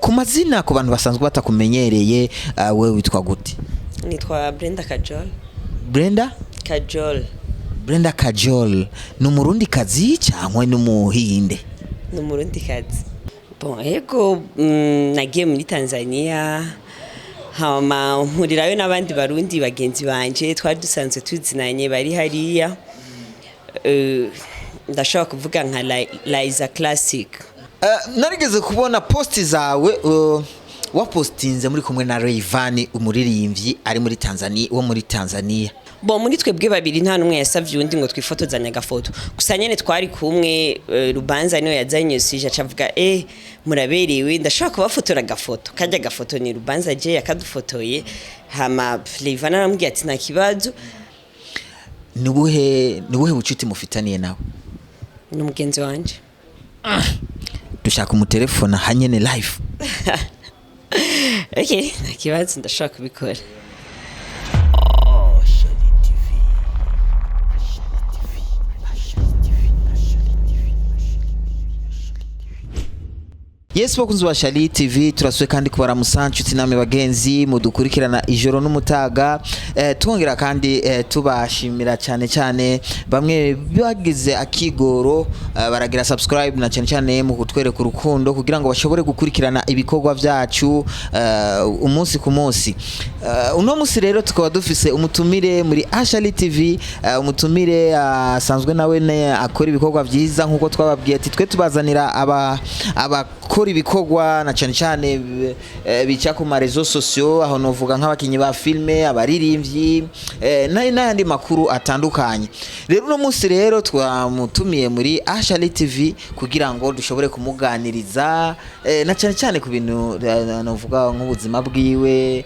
Ku mazina, ku bantu basanzwe batakumenyereye, wewe witwa gute? Nitwa Brenda Kajol. Brenda? Kajol. Brenda Kajol ni umurundi kazi cyangwa ni umuhinde? Ni umurundi kazi. Bon, ego, nagiye muri Tanzania, hama mpurirayo n'abandi Barundi bagenzi banje twari dusanzwe tuzinanye bari hariya. Ndashobora kuvuga nka Liza Classic. Narigeze kubona post zawe, wapostinze muri kumwe na Rayvanny, umuririmbyi ari muri Tanzania, wo muri Tanzania. Bon, muri twebwe babiri nta n'umwe yasavye uwundi ngo twifotozanye agafoto, gusa nyene twari kumwe. Rubanza niwe yazanye sujet, acavuga: "Muraberewe, ndashobora kubafotora agafoto?" Kajya agafoto ni Rubanza je yakadufotoye, hama Rayvanny aramubwira ati: "Nta kibazo." Ni ubuhe bucuti mufitaniye nawe? Ni umugenzi wanje. Dushaka umutelefona hanyene live. Okay, nta kibazo, ndashobora kubikora. Ashali TV, Ashali TV, Ashali TV, Ashali TV, Ashali TV. Yes, bakunzi ba Shali TV, turasuye kandi kubaramusa, nshuti namwe bagenzi mudukurikirana ijoro n'umutaga. Twongera kandi tubashimira cyane cyane bamwe bagize akigoro, baragira subscribe, na cyane cyane mu kutwereka urukundo kugira ngo bashobore gukurikirana ibikorwa byacu umunsi ku munsi. Uno munsi rero tukaba dufise umutumire muri Ashali TV, umutumire asanzwe nawe ne akora ibikorwa byiza, nkuko twababwiye ati twe tubazanira aba abakora ibikorwa na cyane cyane bica ku ma réseaux sociaux, aho novuga nk'abakinyi ba filme, abaririmbyi, n'ayandi makuru atandukanye. Rero uno munsi rero twamutumiye muri Ashali TV kugira ngo dushobore kumuganiriza, na cyane cyane ku bintu, novuga nk'ubuzima bwiwe,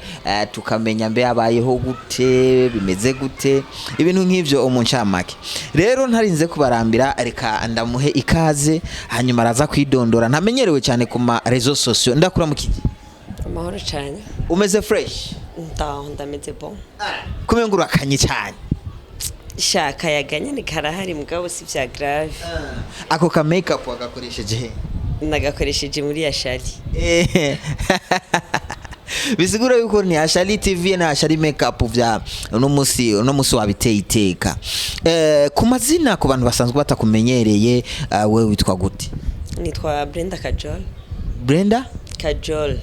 tukamenya mbe abayeho gute, bimeze gute, ibintu nk'ivyo mu ncamake. Rero ntarinze kubarambira, reka ndamuhe ikaze, hanyuma araza kwidondora. Ntamenyerewe cyane ku ma réseaux sociaux. Ndakuramukije. Amahoro cyane. Umeze fresh? Ndaho, ndameze bon. Kumenga urakanye cyane. Sha, akayaga nyene karahari, mugabo si vya grave. Ako ka makeup wagakoresheje he? Nagakoresheje muri Ashali. Bisigura yuko ni Ashali TV na Ashali Makeup vya uno musi wabiteye iteka. Ku mazina, ku bantu basanzwe batakumenyereye, wewe witwa gute? Nitwa Brenda Kajol. Brenda? Kajol.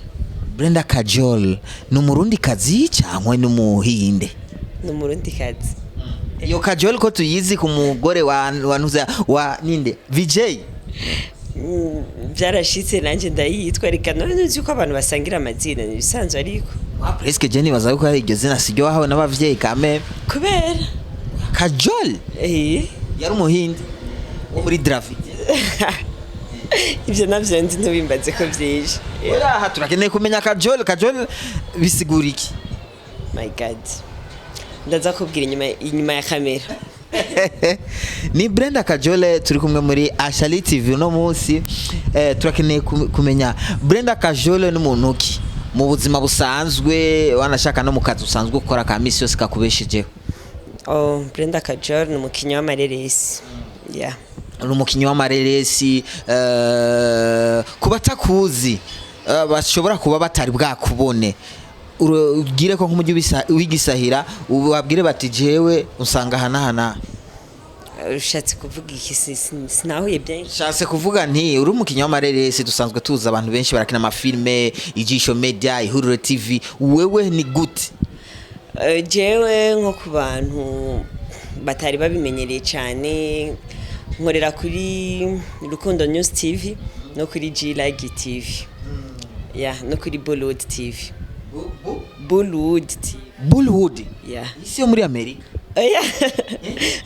Brenda Kajol ni umurundi kazi cyangwa ni umuhinde? Ni umurundi kazi. Iyo Kajol ko tuyizi ku mugore wa ntuza wa ninde, VJ? Byarashitse nanjye ndayitwa. Reka none uzi ko abantu basangira amazina, ni ibisanzwe ariko. Wa presque je nibaza yuko ari iryo zina siryo wahawe n'abavyeyi kame. Kubera? Kajol. Yari umuhinde wo muri Dravid. Ibyo navyo nzi, ntubimbaze ko byinshi. Oya, turakeneye kumenya Kajol. Kajol bisigura iki? My God, ndaza kubwira inyuma ya kamera. Ni Brenda Kajole turi kumwe muri Ashali TV uno munsi. Turakeneye kumenya Brenda Kajole n'umuntu ki mu buzima busanzwe, wanashaka no mu kazi usanzwe ukora ka misi yose kakubeshejeho. Oh, Brenda Kajol ni umukinnyi w'amareresi, yeah. Ni umukinnyi w'amareresi. Ku batakuzi, bashobora kuba batari bwakubone, ubwire ko nk'umujyi w'igisahira, ubabwire bati: "Jewe usanga aha n'aha n'aha." Ushatse kuvuga iki? Sinahuye byinshi. Nshatse kuvuga nti uri umukinnyi w'amareresi, dusanzwe tuzi abantu benshi barakina amafilme, Ijisho Media, Ihuriro TV, wewe ni gute? Jewe nko ku bantu batari babimenyereye cyane, nkorera kuri Rukundo News TV no kuri G Like TV, yeah, no kuri Bollywood TV, Bollywood TV. Bollywood? Yeah. Isi yo muri Amerika? Oya,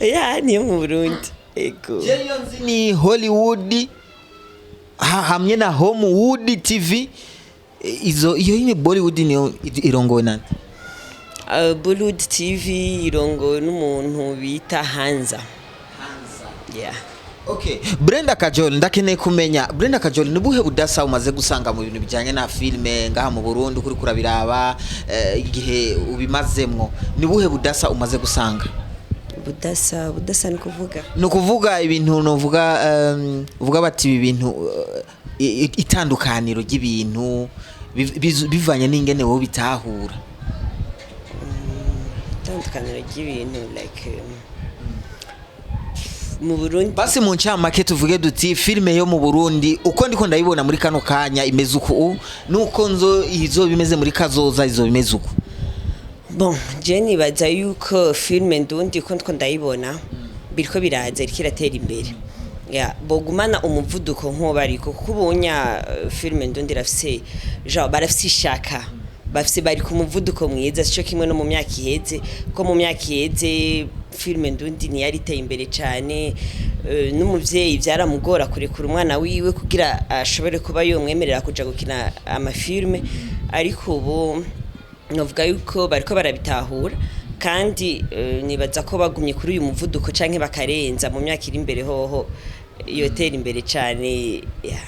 oya, niyo mu Burundi, ego. Jewe nzi ni Hollywood hamwe na Homewood TV. Izo iyo nyine Bollywood niyo irongowe nande? Bollywood TV irongowe n'umuntu bita Hanza, yeah. Okay, Brenda Kajol, ndakeneye kumenya Brenda Kajol ni buhe budasa umaze gusanga mu bintu bijyanye na filme ngaha mu Burundi, kuri kurabiraba, igihe ubimazemwo, ni buhe budasa umaze gusanga? Budasa, budasa ni kuvuga? Ni ukuvuga ibintu nuvuga, uvuga bati ibi bintu, itandukaniro ry'ibintu bivanye n'ingene wowe bitahura. Itandukaniro ry'ibintu, like, mu Burundi? Basi mu ncamake tuvuge duti filime yo mu Burundi uko ndiko ndayibona muri kano kanya imeze uku, nuko nzo izoba imeze muri kazoza izoba imeze uku. Bon, je nibaza yuko filme ndundi uko ndiko ndayibona biriko biraza, iriko iratera imbere. Ya, bogumana umuvuduko nk'uwo bariko, kuko ubunya filme ndundi irafise, genre barafise ishaka, bafise, bari ku muvuduko mwiza, sico kimwe no mu myaka iheze, ko mu myaka iheze filme ndundi ntiyari iteye imbere cane. N'umuvyeyi vyaramugora kurekura umwana wiwe kugira ashobore kuba yomwemerera kuja gukina amafilme, ariko ubu novuga yuko bariko barabitahura, kandi nibaza ko bagumye kuri uyu muvuduko canke bakarenza, mu myaka iri imbere hoho yotera imbere cane, yeah.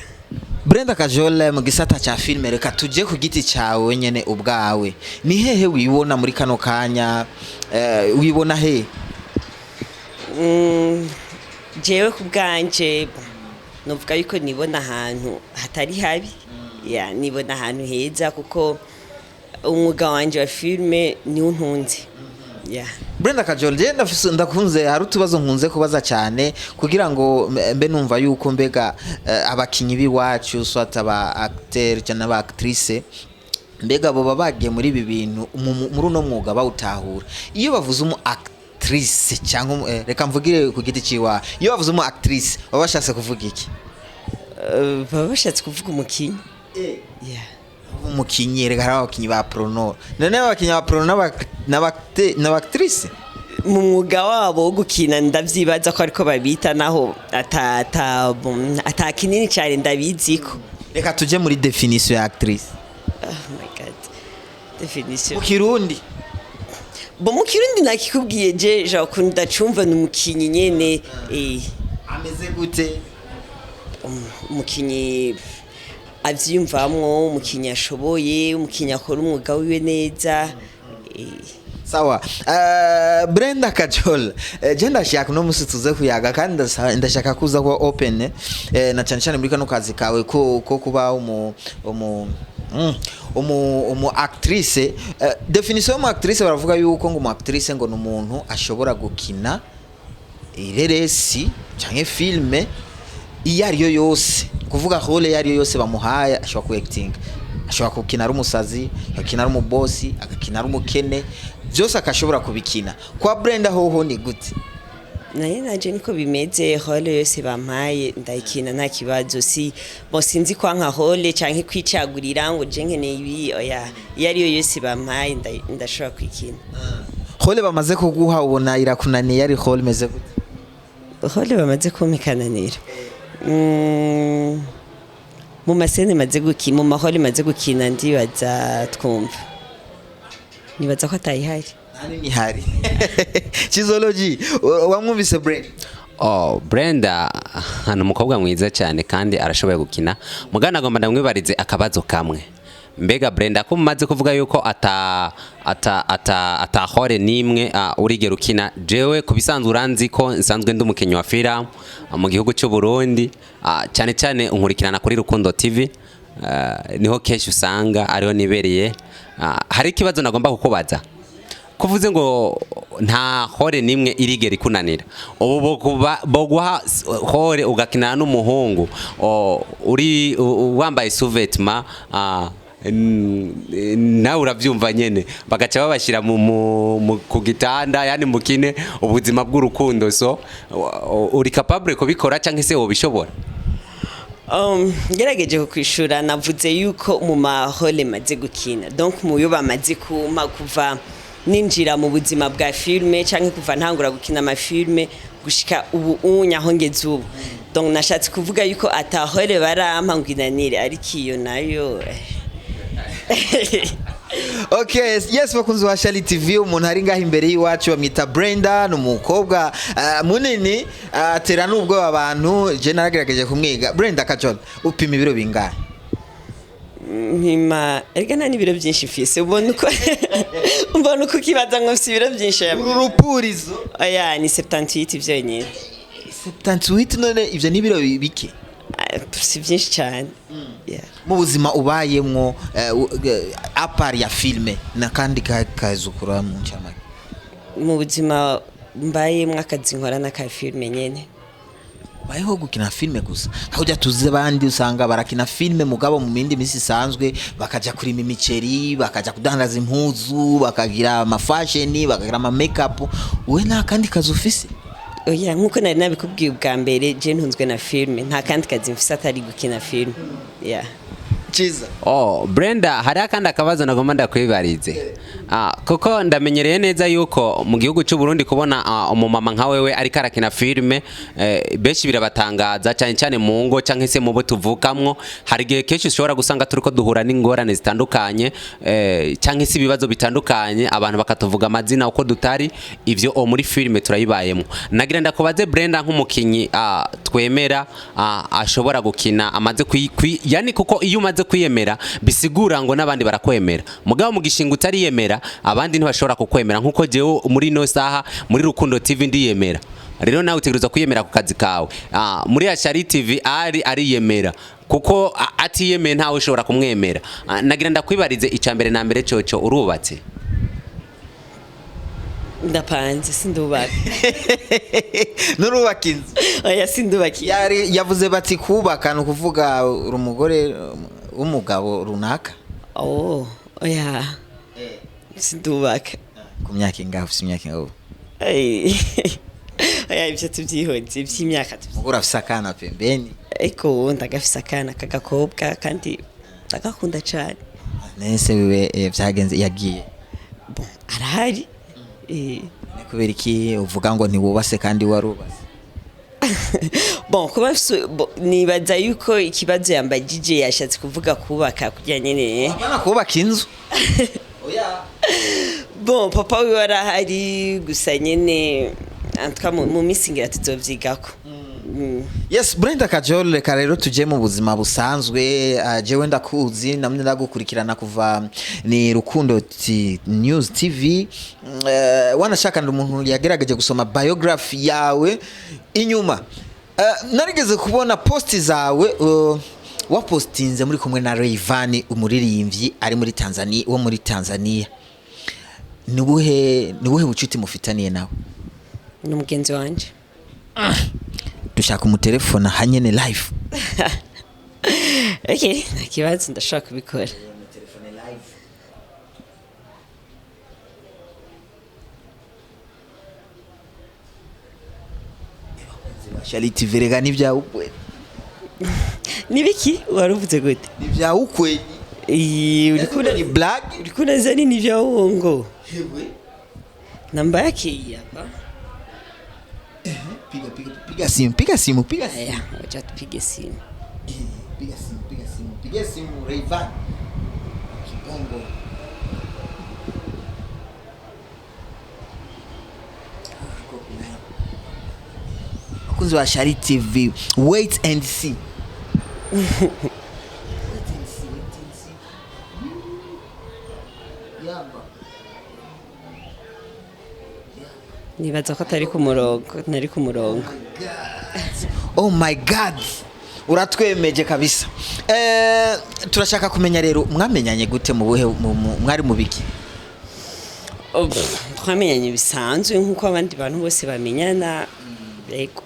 Brenda Kajole, mu gisata ca filime, reka tuje ku giti cawe nyene ubwawe. Ni hehe wibona muri kano kanya? Wibona he? Jewe ku bwanje novuga yuko nibona ahantu hatari habi, ya, nibona ahantu heza, kuko umwuga wanje wa filme niwo ntunze, yeah. Brenda Kajole, je ndafise, ndakunze, hari utubazo nkunze kubaza cyane kugira ngo mbe numva yuko mbega abakinyi b'iwacu, soit aba acteur cyangwa aba actrice, mbega boba bagiye muri ibi bintu muri uno mwuga bawutahura. Iyo bavuze umu actrice cyangwa reka mvugire ku giti ciwa, iyo bavuze umu actrice baba bashatse kuvuga iki? Baba bashatse kuvuga umukinyi, yeah. Umukinyi? Reka, hari abakinyi ba porno. None abakinyi ba porno n'aba actrice? Mu mwuga wabo wo gukina ndavyibaza ko ariko babita, naho ata kinini cyane ndabiziko. Reka tuje muri définition ya actrice. Oh my God, définition? Mu Kirundi. Bo, mu Kirundi nakikubwiye je, genre ukuntu ndacumva ni umukinyi nyene. Ameze gute? Umukinyi avyiyumvamwo, umukinyi ashoboye, umukinyi akora umwuga wiwe neza. Sawa. Brenda Kajol, je ndashaka uno musi tuze kuyaga, kandi ndashaka kuza kuba open, na cyane cyane muri kano kazi kawe ko kuba umu actrice. Définition y'umu actrice, baravuga yuko ngo umu actrice ngo ni umuntu ashobora gukina ireresi canke filme iyo ariyo yose, kuvuga rôle iyo ariyo yose bamuhaye ashobora ku acting, ashobora gukina ari umusazi, agakina ari umubosi, agakina ari umukene, byose akashobora kubikina. Kwa Brenda hoho ni gute? Naye nanje niko bimeze, rôle yose bampaye ndayikina nta kibazo. Si bo, sinzi kwanka rôle canke kwicagurira ngo je nkeneye ibi, oya, iyo ariyo yose bampaye ndashobora kwikina. Rôle bamaze kuguha ubona irakunaniye, ari rôle imeze gute? Rôle bamaze kumpikananira, mu ma scènes maze gukina, mu ma rôles maze gukina, ndibaza twumva, nibaza ko atayihari. Nta nini ihari. Chizology, wamwumvise Brenda? Oh, Brenda ni umukobwa mwiza cyane kandi arashoboye gukina. Mugana agomba ndamwibarize akabazo kamwe. Mbega Brenda, ko mumaze kuvuga yuko ata rôle nimwe urigera ukina, jewe ku bisanzwe uranzi ko nsanzwe ndi umukinnyi wa film mu gihugu cy'u Burundi, cyane cyane unkurikirana kuri Rukundo TV, niho kenshi usanga ariho nibereye. Hari ikibazo nagomba kukubaza. Kuvuze ngo nta rôle nimwe irigera ikunanira, ubu boguha rôle ugakinana n'umuhungu uri wambaye sous-vêtement, nawe urabyumva nyene, bagaca babashyira ku gitanda, yani mukine ubuzima bw'urukundo, so uri capable kubikora cyangwa se wobishobora? Ngerageje kukwishura, navuze yuko mu ma rôles maze gukina, donc mu yo bamaze kumpa kuva ninjira mu buzima bwa filme canke kuva ntangura gukina amafilme gushika ubu unya aho ngeze ubu, donc nashatse kuvuga yuko ata rôle barampa ngo inanire, ariko iyo nayo. Okay, yes, bakunzi wa Shali TV, umuntu ari ngaho imbere y'iwacu bamwita Brenda, ni umukobwa munini, atera n'ubwoba abantu. Je naragerageje kumwiga. Brenda Kajol, upima ibiro bingahe? Mpima erega nta n'ibiro byinshi mfise, ubona uko ukibaza ngo mfise ibiro byinshi. Uru rupurizo. Oya, ni 78 vyonyine. 78, none ivyo ni ibiro bike? Ah, si byinshi cyane. Yeah. Mu buzima ubayemwo, à part ya filme, nakandi kazi ukora mu ncamake? Mu buzima mbayemwo, akazi nkora n'aka filme nyene. Ubayeho gukina filme gusa? Aho ujya tuzi abandi usanga barakina filme, mugabo mu mindi minsi isanzwe bakaja kurima imiceri, bakaja kudandaza impuzu, bakagira ama fashion, bakagira ama makeup. We nta kandi kazi ufise? Oya, nkuko nari nabikubwiye ubwa mbere, je ntunzwe na filme, nta kandi kazi mfise atari gukina filme, yeah. Ciza. Oh, Brenda, hari akandi akabazo nagomba ndakwibarize. Kuko ndamenyereye neza yuko mu gihugu cy'u Burundi kubona umumama nka wewe ariko arakina filme, benshi birabatangaza, cyane cyane mu ngo canke se mu bo tuvukamwo. Hari igihe kenshi ushobora gusanga turiko duhura n'ingorane zitandukanye, canke se ibibazo bitandukanye, abantu bakatuvuga amazina uko dutari. Ivyo o muri filme turayibayemo. Nagira ndakubaze Brenda, nk'umukinyi twemera, ashobora gukina amaze yani kuko iyo umaze kwiyemera bisigura ngo n'abandi barakwemera, mugabo mu gishinga utariyemera abandi ntibashobora kukwemera. Nkuko jewe muri ino saha muri Rukundo TV ndiyemera, rero nawe utegerezwa kwiyemera ku kazi kawe. Muri Ashari TV ari ariyemera, kuko atiyemeye ntawe ushobora kumwemera. Nagira ndakwibarize, icya mbere na mbere coco, urubatse? Ndapanze, sindubaka. Nurubaka inzu? Oya, sindubakiye. Yari yavuze bati kubaka ni ukuvuga uri umugore w'umugabo runaka. Oh, oya, sindubaka. Ku myaka ingahe? Ufise imyaka ingahe ubu? Ay. Oya, ibyo tubyihonze iby'imyaka Umugore afise akana pembeni. Ariko ndagafise akana k'agakobwa kandi ndagakunda cyane. Nese wiwe vyagenze, yagiye? Bon, arahari. Ni kubera iki uvuga ngo ntiwubase kandi warubase? Bon, kuba bon, nibaza yuko ikibazo yambagije yashatse kuvuga kubaka kugira nyene. Apana kubaka inzu, oya. Bon, papa wiwe arahari gusa nyene, en tout cas mu minsi ngira tuzovyigako. Yes, Brenda Kajol, reka rero tuje mu buzima busanzwe. Jewe ndakuzi, namwe ndagukurikirana kuva ni Rukundo News TV. Wanashaka ndi umuntu yagerageje gusoma biography yawe inyuma. Narigeze kubona post zawe, wapostinze muri kumwe na Rayvanny, umuririmbyi ari muri Tanzania, wo muri Tanzania. Ni ubuhe bucuti mufitaniye nawe? Ni umugenzi wanje. Dushaka umutelefona hanyene live. Okay, nta kibazo, ndashobora kubikora. Telefone live. Shaliti verega n'ivyawukwe. Nibiki wari uvuze gute? N'ivyawukwe. Iyi, uriko Ni blague. Uriko uraza ni nivya uongo. Namba yake iyi hapa. Piga, piga, piga simu, piga simu, piga simu. Aya, wacha tupige simu. Piga simu, piga simu, piga simu Rayvanny Kibongo. Bakunzi ba Shari TV, wait and see. Wait and see, wait and see. Yamba. Nibaza ko atari ku murongo, ntari ku murongo. Oh my God, uratwemeje kabisa. Turashaka kumenya rero, mwamenyanye gute, mu buhe mwari mu biki? Oh, pff, twamenyanye bisanzwe nk'uko abandi bantu bose bamenyana, yego.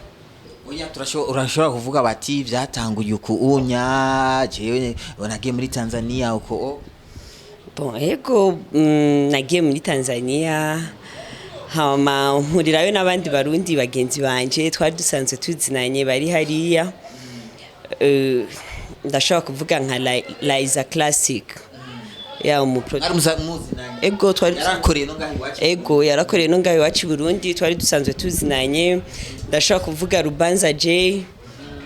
Oya, urashobora kuvuga bati byatanguye uku unya, jewe nagiye muri Tanzania uko o. Bon, yego, nagiye muri Tanzania, hama mpurirayo n'abandi Barundi bagenzi banje twari dusanzwe tuzinanye bari hariya. Ndashobora kuvuga nka Liza Classic ya Mwari muzinanye? Ego, twari Yarakoreye no ngaho iwacu? Ego, yarakoreye no ngaho iwacu i Burundi, twari dusanzwe tuzinanye. Ndashobora kuvuga Rubanza J,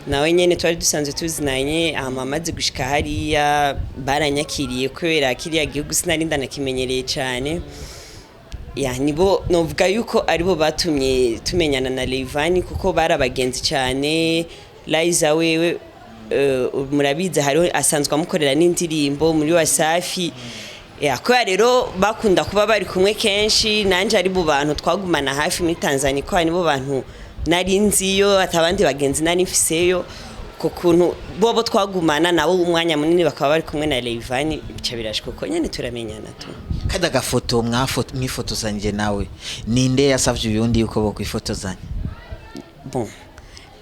nawe nyene twari dusanzwe tuzinanye. Hama amaze gushika hariya baranyakiriye, kubera kiriya gihugu sinari ndanakimenyereye cane. Ya, nibo novuga yuko aribo batumye tumenyana na Rayvanny, kuko bari abagenzi cyane. Liza wewe Murabizi hariho asanzwe amukorera n'indirimbo muri Wasafi. Ya, kubera rero bakunda kuba bari kumwe kenshi, nanje ari mu bantu twagumana hafi muri Tanzania, ko nibo bantu nari nziyo, atabandi bagenzi nari mfiseyo, ku kuntu bobo twagumana nabo umwanya munini bakaba bari kumwe na Rayvanny, bica birashika uko nyene turamenyana tu. Kada gafoto mwifotozanyije nawe, ninde yasavye uyundi yuko bokwifotozanya? Bon,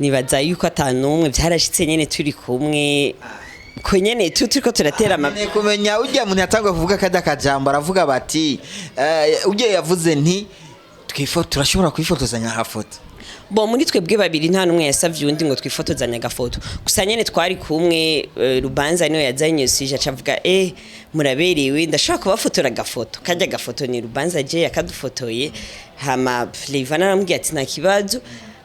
nibaza yuko atanumwe, byarashitse nyene turi kumwe ko nyene tu turiko turatera ama Nkeneye kumenya ujya muntu yatanguye kuvuga kada kajambo, aravuga bati ujya yavuze nti turashobora kwifotozanya hafoto. Bon, muri twebwe babiri nta numwe yasavye undi ngo twifotozanye agafoto, gusa nyene twari kumwe, Rubanza niwe yazanye sije, acavuga muraberewe, ndashobora kubafotora agafoto. Kajya agafoto ni Rubanza je yakadufotoye, hama Rayvanny aramubwira ati nta kibazo,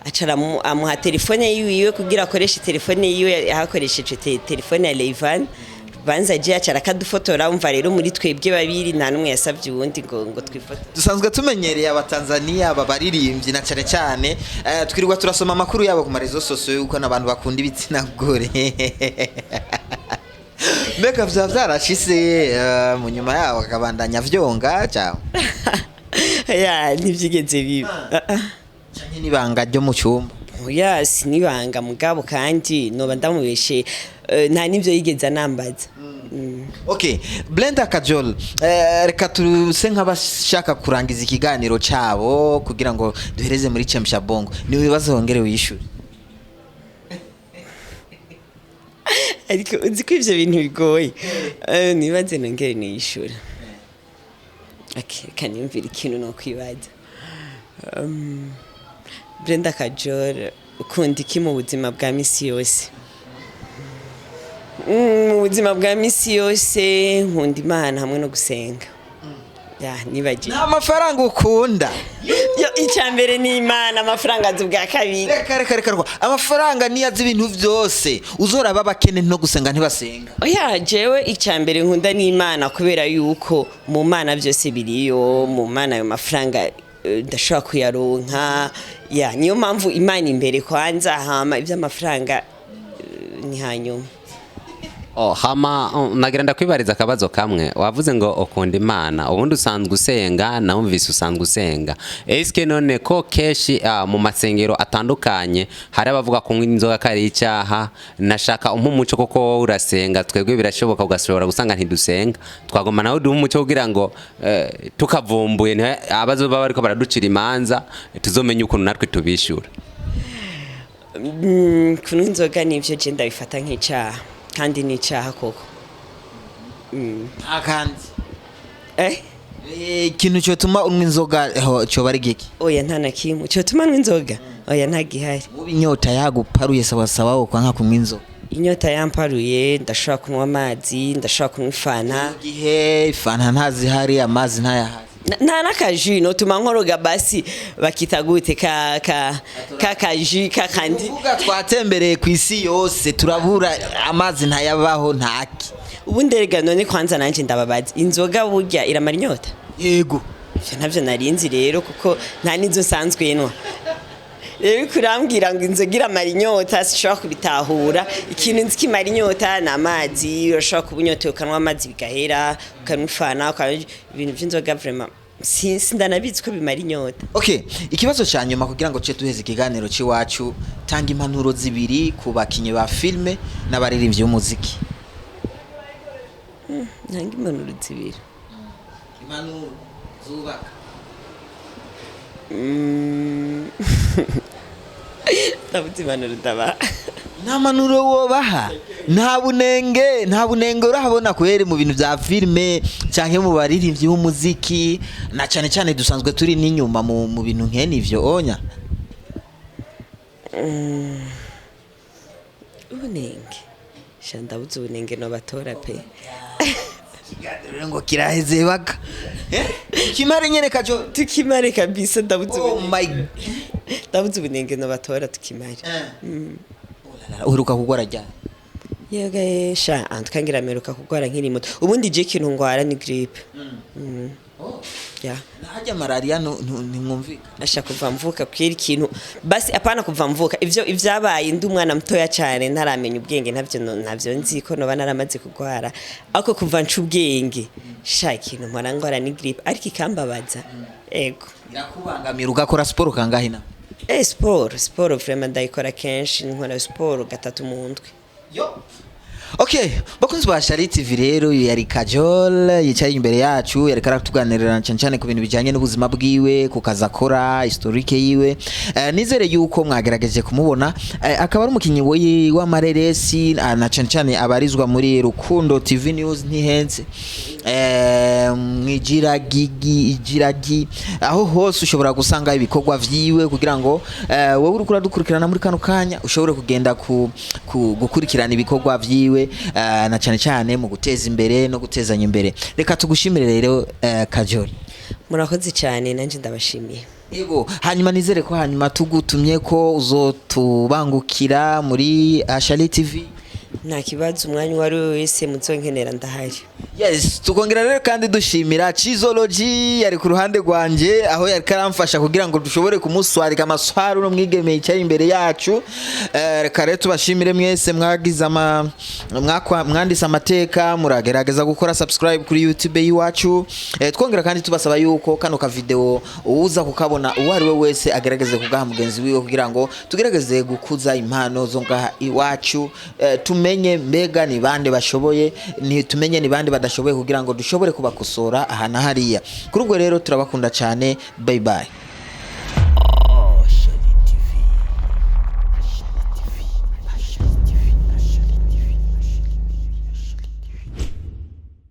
aca amuha telefone yiwe kugira akoreshe telefone yiwe, yakoresheje telefone ya Rayvanny. Rubanza je aca arakadufotora. Umva rero, muri twebwe babiri nta numwe yasavye uwundi ngo twifotore. Dusanzwe tumenyereye abatanzania aba baririmbyi na cyane cyane, twirirwa turasoma amakuru yabo ku ma réseaux sociaux yuko n'abantu bakunda ibitsina gore. Mbega vya vyarashise, mu nyuma yabo akabandanya vyonga cyangwa? Ya, ntivyigeze biba. Ah, ah. Canke n'ibanga ryo mu cyumba? Oya, sinibanga, mugabo kandi noba ndamubeshe, nta n'ivyo yigeze anambaza. Okay, Brenda Kajol, reka tuse nk'abashaka kurangiza ikiganiro cyabo kugira ngo duhereze muri Chemsha Bongo. Ni ibibazo wongere wishyure. Ariko uzi ko ivyo bintu bigoye. Nibaze nongere niyishura. Okay, reka niyumvire ikintu no kwibaza. Brenda Kajol, ukunda iki mu buzima bwa misi yose? Mu buzima bwa misi yose nkunda Imana hamwe no gusenga. Ya, nibagiwe. Nta mafaranga ukunda? Yo, icya mbere ni Imana, amafaranga aza ubwa kabiri. Reka reka reka reka, amafaranga niyo azi ibintu byose. Uzoraba abakene no gusenga ntibasenga. Oya, jewe icya mbere nkunda ni Imana, kubera yuko mu Mana byose biriyo, mu Mana ayo mafaranga ndashobora kuyaronka. Ya, niyo mpamvu Imana imbere kwanza, hama iby'amafaranga ni hanyuma. Oh, hama nagira ndakwibariza akabazo kamwe. Wavuze ngo ukunda Imana, ubundi usanzwe usenga? Nawumvise usanzwe usenga. Eske none ko kenshi mu masengero atandukanye hari abavuga kunywa inzoga ko ari icyaha? Nashaka umpe umuco, kuko wowe urasenga, twebwe birashoboka ugashobora gusanga ntidusenga. Twagomba nawe duhe umuco kugira ngo tukavumbuye abazoba bariko baraducira imanza tuzomenye ukuntu natwe tubishyura. Kunywa inzoga nivyo je ndabifata nk'icyaha, kandi ni icyaha koko. Nta kandi? Eh? Ikintu cyotuma unywa inzoga cyoba ari giki? Oya, nta na kimwe cyotuma nywa inzoga, oya, nta gihari. Muba inyota yaguparuye sawa sawa, wo kwanga kunywa inzoga? Inyota yamparuye ndashobora kunywa amazi, ndashobora kunywa ifanta. Igihe ifanta ntazihari, amazi ntayahari? Nta n'akaji notuma nkoroga, basi bakita gute ka kaji ka kandi. Kuvuga twatembereye ku isi yose turabura amazi, ntayabaho, ntaki. Ubundi erega none kwanza nanje ndababaza, inzoga burya iramara inyota? Yego. Ivyo ntavyo narinzi rero, kuko nta n'inzo nsanzwe nywa. Rero kurambwira ngo inzoga iramara inyota sinshobora kubitahura. Ikintu nzi kimara inyota ni amazi. Urashobora kuba unyotewe ukanywa amazi bigahera, ukanywa ifanta, ukanywa ibintu by'inzoga, vraiment sindanabizi ko bimara inyota. Okay, ikibazo cya nyuma kugira ngo ce duheze ikiganiro cy'iwacu: tanga impanuro zibiri ku bakinyi ba filme n'abaririmbyi b'umuziki. Ntanga impanuro zibiri? Impanuro zubaka. Ndabuze impanuro ndabaha. Nta manuro wobaha? Nta bunenge, nta bunenge urahabona kweri mu bintu bya filme cyangwa mu baririmbyi b'umuziki, na cyane cyane dusanzwe turi n'inyuma mu bintu nkene ivyo onya? Ubunenge sha, ndabuze ubunenge nobatora pe. Ikiganiro ngo kiraheze baga. Kimare nyene kajo. Tukimare kabisa, ndabuze Oh ubunenge. my. Ndabuze ubunenge nobatora, tukimare. Uheruka kugwara ryari? Yega sha, antuka ngira meruka kugwara nkiri muto. Ubundi je ikintu ngwara ni grippe. Ya. Harya malaria ntimwumvikana? Asha, kuva mvuka kwira ikintu basi, apana kuva mvuka, ivyo ivyabaye ndi umwana mutoya cyane ntaramenya ubwenge, ntavyo ntavyo nzi ko noba naramaze kugwara, ariko kuva nca ubwenge, sha, ikintu mpora ngwara ni grippe, ariko ikambabaza, ego. Irakubangamira ugakora siporo kangahe na? Siporo vraiment ndayikora kenshi, nkora siporo gatatu mu ndwi. Yo. Okay, bakunzi ba Shari TV, rero yari Kajol yicaye imbere yacu, yariko aratuganirira cyane cyane ku bintu bijyanye n'ubuzima bwiwe, ku kazi akora, historique yiwe. Nizere yuko mwagerageje kumubona. Akaba ari umukinyi w'amareresi, na cyane cyane abarizwa muri Rukundo TV News, ntihenze. Mwijiragigi ijiragi, aho hose ushobora gusanga ibikorwa vyiwe, kugira ngo wowe uriko uradukurikirana muri kano kanya ushobore kugenda ku gukurikirana ibikorwa vyiwe, na cyane cyane mu guteza imbere no gutezanya imbere. Reka tugushimire rero, Kajol. Murakoze cyane, nanjye ndabashimiye. Yego, hanyuma nizere ko hanyuma tugutumye ko uzotubangukira muri Ashali TV. Nta kibazo, umwanya uwo ari we wese muzonkenera ndahari. Yes, tukongera rero kandi dushimira Chizology yari ku ruhande rwanje, aho yari karamfasha kugira ngo dushobore kumuswarika amaswaru no mwigeme yicaye imbere yacu. Reka rero tubashimire mwese mwagize ama mwanditse amateka, muragerageza gukora subscribe kuri YouTube y'iwacu. Twongera kandi tubasaba yuko kano ka video uza kukabona uwo ari we wese agerageze kugaha mugenzi wiwe, kugira ngo tugerageze gukuza impano zo ngaha iwacu, tumenye mbega ni bande bashoboye, ni tumenye ni bande badashoboye, kugira ngo dushobore kubakosora aha na hariya. Kuri ubwo rero turabakunda cyane, bye bye.